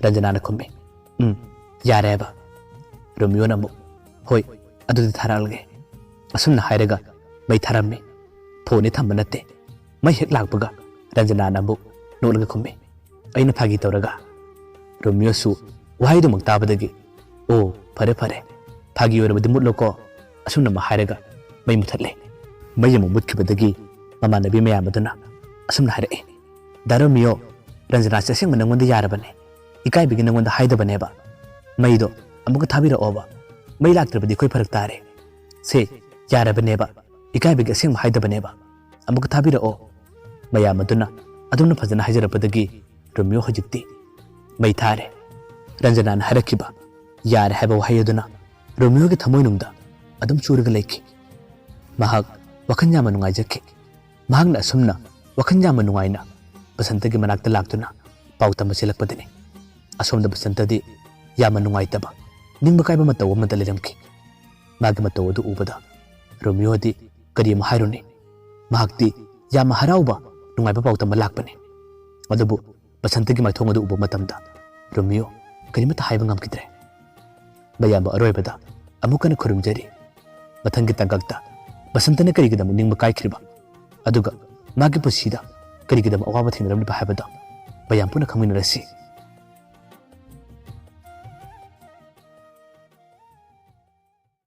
ꯔꯟꯖꯅꯥꯅ ꯈꯨꯝꯃꯤ, "ꯎꯝ, ꯌꯥꯔꯦ ꯍꯥꯏꯕ꯫" ꯔꯣꯃꯤꯌꯣꯅ ꯑꯃꯨꯛ, "ꯍꯣꯏ, ꯑꯗꯨꯗꯤ ꯊꯥꯔꯛꯂꯒꯦ꯫" ꯑꯁꯨꯝꯅ ꯍꯥꯏꯔꯒ ꯃꯩ ꯊꯥꯔꯝꯃꯤ꯫ ꯐꯣꯟꯗꯤ ꯊꯝꯕ ꯅꯠꯇꯦ꯫ ꯃꯩ ꯍꯦꯛ ꯂꯥꯛꯄꯒ ꯔꯟꯖꯅꯥꯅ ꯑꯃꯨꯛ ꯅꯣꯛꯂꯒ ꯈꯨꯝꯃꯤ, ꯑꯩꯅ ꯐꯥꯒꯤ ꯇꯧꯔꯒ꯫ ꯔꯣꯃꯤꯌꯣꯁꯨ ꯋꯥꯍꯩꯗꯨꯃꯛ ꯇꯥꯕꯗꯒꯤ, "ꯑꯣ, ꯐꯔꯦ ꯐꯔꯦ, ꯐꯥꯒꯤ ꯑꯣꯏꯔꯕꯗꯤ ꯃꯨꯠꯂꯣꯀꯣ꯫" ꯑꯁꯨꯝꯅ ꯑꯃ ꯍꯥꯏꯔꯒ ꯃꯩ ꯃꯨꯊꯠꯂꯦ꯫ ꯃꯩ ꯑꯃꯨꯛ ꯃꯨꯠꯈꯤꯕꯗꯒꯤ ꯃꯃꯥꯟꯅꯕꯤ ꯃꯌꯥꯝ ꯑꯗꯨꯅ ꯑꯁꯨꯝꯅ ꯍꯥꯏꯔꯛꯏ, "ꯗꯥ ꯔꯣꯃꯤꯌꯣ, ꯔꯟꯖꯅꯥꯁꯦ ꯑꯁꯦꯡꯕ ꯅꯪꯉꯣꯟꯗ ꯌꯥꯔꯕꯅꯦ꯫ ꯏꯀꯥꯏꯕꯒꯤ ꯅꯪꯉꯣꯟꯗ ꯍꯥꯏꯗꯕꯅꯦꯕ꯫ ꯃꯩꯗꯣ ꯑꯃꯨꯛꯀ ꯊꯥꯕꯤꯔꯛꯑꯣꯕ꯫ ꯃꯩ ꯂꯥꯛꯇ꯭ꯔꯕꯗꯤ ꯑꯩꯈꯣꯏ ꯐꯔꯛ ꯇꯥꯔꯦ꯫ ꯁꯦ, ꯌꯥꯔꯕꯅꯦꯕ꯫ ꯏꯀꯥꯏꯕꯒꯤ ꯑꯁꯦꯡꯕ ꯍꯥꯏꯗꯕꯅꯦꯕ꯫ ꯑꯃꯨꯛꯀ ꯊꯥꯕꯤꯔꯛꯑꯣ꯫" ꯃꯌꯥꯝ ꯑꯗꯨꯅ ꯑꯗꯨꯝꯅ ꯐꯖꯅ ꯍꯥꯏꯖꯔꯛꯄꯗꯒꯤ ꯔꯣꯃꯤꯌꯣ ꯍꯧꯖꯤꯛꯇꯤ ꯃꯩ ꯊꯥꯔꯦ꯫ ꯔꯟꯖꯅꯥꯅ ꯍꯥꯏꯔꯛꯈꯤꯕ "ꯌꯥꯔꯦ" ꯍꯥꯏꯕ ꯋꯥꯍꯩ ꯑꯗꯨꯅ ꯔꯣꯃꯤꯌꯣꯒꯤ ꯊꯃꯣꯏꯅꯨꯡꯗ ꯑꯗꯨꯝ ꯆꯨꯔꯒ ꯂꯩꯈꯤ꯫ ꯃꯍꯥꯛ ꯋꯥꯈꯜ ꯌꯥꯝꯅ ꯅꯨꯡꯉꯥꯏꯖꯈꯤ꯫ ꯃꯍꯥꯛꯅ ꯑꯁꯨꯝꯅ ꯋꯥꯈꯜ ꯌꯥꯝꯅ ꯅꯨꯡꯉꯥꯏꯅ ꯕꯁꯟꯇꯒꯤ ꯃꯅꯥꯛꯇ ꯂꯥꯛꯇꯨꯅ ꯄꯥꯎ ꯇꯝꯕ ꯆꯦꯜꯂꯛꯄꯗꯅꯤ꯫ ꯑꯁꯣꯝꯗ ꯕꯁꯟꯇꯗꯤ ꯌꯥꯝꯅ ꯅꯨꯡꯉꯥꯏꯇꯕ, ꯅꯤꯡꯕ ꯀꯥꯏꯕ ꯃꯇꯧ ꯑꯃꯗ ꯂꯩꯔꯝꯈꯤ꯫ ꯃꯥꯒꯤ ꯃꯇꯧ ꯑꯗꯨ ꯎꯕꯗ ꯔꯣꯃꯤꯌꯣꯗꯤ ꯀꯔꯤ ꯑꯃ ꯍꯥꯏꯔꯨꯅꯤ? ꯃꯍꯥꯛꯇꯤ ꯌꯥꯝꯅ ꯍꯔꯥꯎꯕ, ꯅꯨꯡꯉꯥꯏꯕ ꯄꯥꯎ ꯇꯝꯕ ꯂꯥꯛꯄꯅꯤ꯫ ꯑꯗꯨꯕꯨ ꯕꯁꯟꯇꯒꯤ ꯃꯥꯏꯊꯣꯡ ꯑꯗꯨ ꯎꯕ ꯃꯇꯝꯗ ꯔꯣꯃꯤꯌꯣ ꯀꯔꯤꯃꯠꯇ ꯍꯥꯏꯕ ꯉꯝꯈꯤꯗ꯭ꯔꯦ꯫ ꯃꯌꯥꯝꯕ ꯑꯔꯣꯏꯕꯗ ꯑꯃꯨꯛ ꯍꯟꯅ ꯈꯨꯔꯨꯝꯖꯔꯤ꯫ ꯃꯊꯪꯒꯤ ꯇꯥꯡꯀꯛꯇ ꯕꯁꯟꯇꯅ ꯀꯔꯤꯒꯤꯗꯃꯛ ꯅꯤꯡꯕ ꯀꯥꯏꯈ꯭ꯔꯤꯕ, ꯑꯗꯨꯒ ꯃꯥꯒꯤ ꯄꯨꯟꯁꯤꯗ ꯀꯔꯤꯒꯤꯗꯃꯛ ꯑꯋꯥꯕ ꯊꯦꯡꯅꯔꯝꯂꯤꯕ ꯍꯥꯏꯕꯗꯣ ꯃꯌꯥꯝ ꯄꯨꯟꯅ ꯈꯪꯃꯤꯟꯅꯔꯁꯤ꯫